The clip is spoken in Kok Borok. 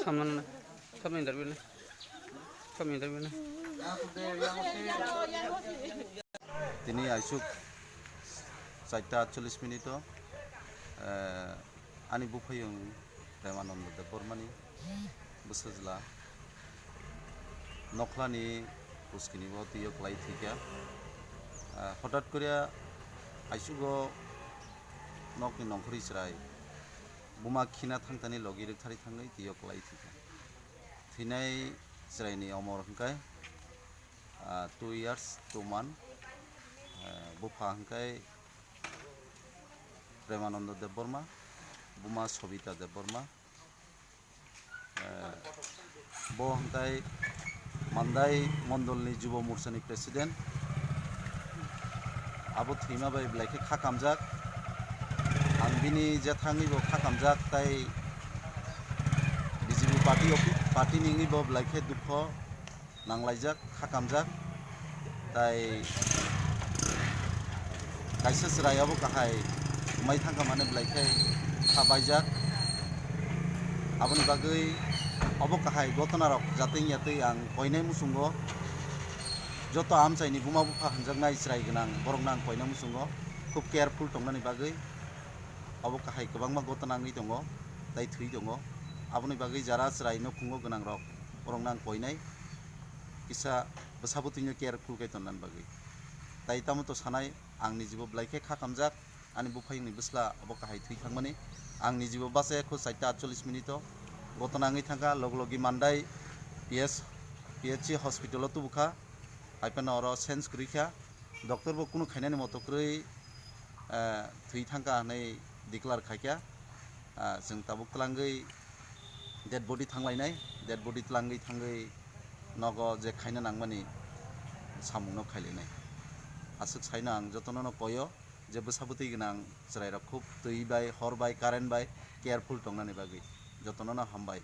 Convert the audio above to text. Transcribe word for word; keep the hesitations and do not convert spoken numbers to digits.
Samnang na. Samni interview na. Samni interview na. Tini aisuk charta atchollish minute o, eh, ani buphayung Premananda Debbarmani bwsajla nokhlani uskini o twi o kwlai thwikha. Eh, hothat koriya aisuk o nokni nongkhorwi chwrai buma khina thangtani logi rwktharwi thangwi twi o kwlai thwikha. Thwinai chwraini omor hwnkhe, ah, two years two month, eh, bupha hwnkhe Premananda Debbarma, buma Sobita Debbarma. Eh, bo hwnkhe Mandai Mondolni Jubo Morchani President. Abo thwima bai belai khe kha kamjak. Ang bini jethangwi bo kha kamjak, tai B J P party office, party ni wngwi bo belai khe dukho nanglaijak, kha kamjak. Tai kaisa chwrai abo kahai wngwi thangkha, mane belai khe kha baijak. Aboni bagwi obo kahai gotona rok jatwi wngya twi ang koinai muchungo. Joto amchaini buma bupha hwnjaknai chwrai gwnang borokno ang koinai muchungo, khub careful tongnani bagwi. Obo kahai kwbangma gotona wngwi tongo, tai thwi tongo. Aboni bagwi jara chwrai nukhungo gwnang rok, borokno ang koinai kisa bwsa bwtwino careful khe tonnani bagwi. Tai tamo to sanai, ang nijibo belai khe kha kamjak, ani buphayungni bwsla obo kahai thwi thangmani. Ang nijibo bachaya kho charta atchollish minute o gotona wngwi thangkha, log logi Mandai P S, P H C hospital o tubukha, haiphano oro change kwrwi kha. Doctor bo kunu khainani moto kwrwi, eh, thwi thangkha hwnwi declare khaikha. Ah, chwng tabuk twlangwi dead body thanglainai, dead body twlangwi thangwi nogo je khaina nangmani samungno khailainai. Aswk saino ang jotono no koyo je bwsa bwtwi gwnang chwrairok khub twi bai, hor bai, current bai careful tongnani bagwi jotono no hambai.